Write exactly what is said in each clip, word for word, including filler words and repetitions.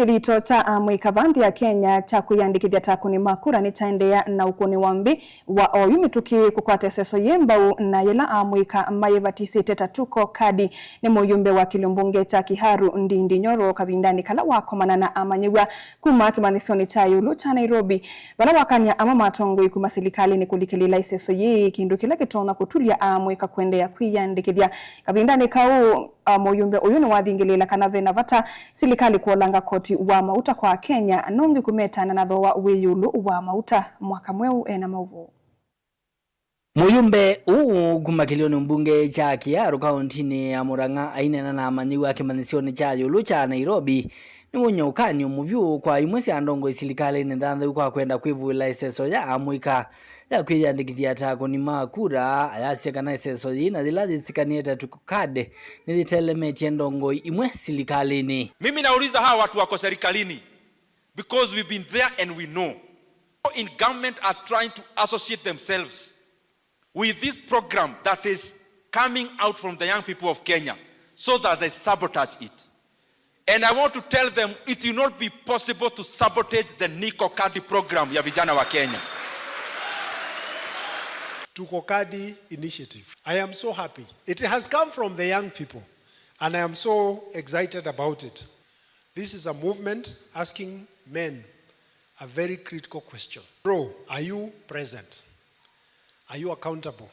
Kĩthito kya amũika va nthĩ ya Kenya kya kwĩyandĩkĩthya ta akũni ma kura nĩkyaendeea na ũkũni wa nthĩ wa oyu mĩtũkĩ kũkwata ĩseso yĩ mbau, na yĩla amũika mayĩvatisĩte ta Tuko Kadi nĩ mũyumbe wa kĩlio mbunge kya Kiharu Ndindi Nyoro kavindanĩ kala wakomana na amanyĩw'a kuma kĩmanyĩsyonĩ kya ĩũlũ kya Nairobi, vala wakany'a amwe ma atongoi kuma silikalĩnĩ kũlikĩlĩĩla ĩseso yĩĩ, kĩndũ kĩla kĩtonya kũtulya amũika kũendeea kwĩyandĩkĩthya kavindanĩ kau. A, mũyumbe ũyũ nĩwathingĩlĩĩla kana ve na vata silikalĩ kũolanga koti wa mauta kwa Akenya, nongi kũmetana na thooa wĩ ĩũlũ wa mauta. Mwaka Mweũ e na maũvoo. Mũyumbe ũũ kuma kĩlĩonĩ mbunge kya Kiharu kaũntinĩ ya Murang'a aineena na amanyĩw'a kĩmanyĩsyonĩ kya ĩũlũ kya Nairobi, nĩwony'a ũkany'o mũvyũ kwa imwe sya ndongoi silikalĩnĩ nthanthau kwa kwenda kwĩvũĩla ĩseso ya amũika ya kwĩyandĩkĩthya ta akũni ma kura. Ayasya kana ĩseso yĩĩ na yĩla yĩsĩkanĩe ta Tuko Kadi nĩyĩtelemetye ndongoi imwe silikalĩnĩ. Mimi nauliza hawa watu wako serikalini, because we've been there and we know. People in government are trying to associate themselves with this program that is coming out from the young people of Kenya so that they sabotage it. And I want to tell them it will not be possible to sabotage the Niko Kadi program ya vijana wa Kenya. Tuko Kadi initiative. I am so happy. It has come from the young people and I am so excited about it. This is a movement asking men a very critical question. Bro, are you present? Are you accountable?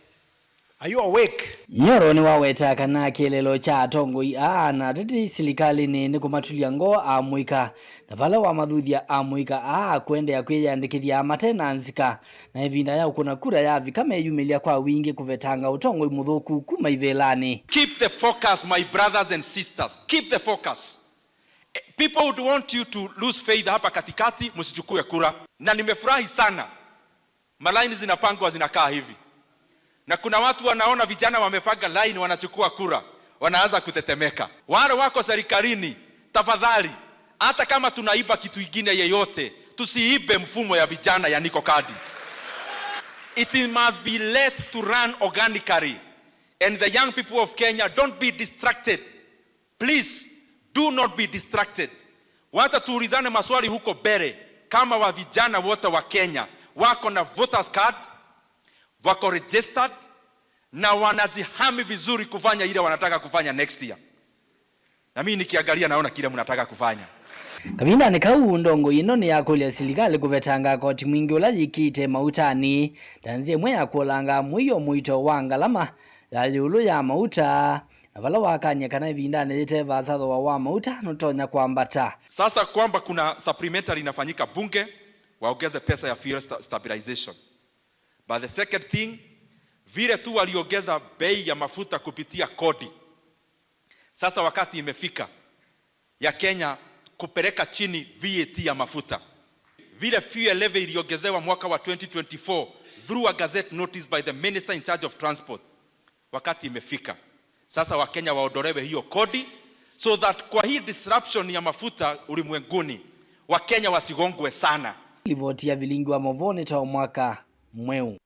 Are you awake? Nyoro nĩwawetaa kana kĩeleelo kya atongoi aa na ateti silikalĩnĩ nĩ kũmatulya ngoo amũika, na vala wamathuthya amũika aa kũendeea kwĩyandĩkĩthya mate na nzika, na ĩvinda ya ũkũna kura yavika meyumĩlya kwa wingĩ kũvetanga ũtongoi mũthũku kuma ivĩlanĩ. Keep the focus, my brothers and sisters. Keep the focus. Eh, people would want you to lose faith hapa katikati, msichukue kura. Na nimefurahi sana. Malaini zinapangwa zinakaa hivi. Na kuna watu wanaona vijana wamepanga line wanachukua kura, wanaanza kutetemeka. Wale wako serikalini, tafadhali, hata kama tunaiba kitu ingine yeyote, tusiibe mfumo ya vijana ya Niko Kadi. It must be let to run organically. And the young people of Kenya, don't be distracted. Please, do not be distracted. Wacha tuulizane maswali huko mbele kama wa vijana wote wa Kenya wako na voters card, wako registered, na wanajihami vizuri kufanya ile wanataka kufanya next year. Na mimi nikiangalia naona kile mnataka kufanya. Kavindanĩ kau, ndongoi ĩno nĩyakũlya silikalĩ kũvetanga koti mwingĩ ũla yĩkĩte mautanĩ ta nzĩa ĩmwe ya kũolanga mũio mũito wa ngalama ya ĩũlũ ya mauta, na vala wakany'a kana ĩvindanĩ yĩte vaasa thooa wa mauta nũtonya kwambata. Sasa kwamba kuna supplementary inafanyika bunge, waongeze pesa ya fuel sta-, stabilization. But the second thing, vile tu waliongeza bei ya mafuta kupitia kodi, sasa wakati imefika ya Kenya kupeleka chini V A T ya mafuta. Vile fuel levy iliongezewa mwaka wa twenty twenty-four through a gazette notice by the minister in charge of transport, wakati imefika sasa Wakenya waondolewe hiyo kodi, so that kwa hii disruption ya mafuta ulimwenguni, Wakenya wasigongwe sana. Livoti ya vilingi wa maũvoo nĩ ta Mwaka Mweũ.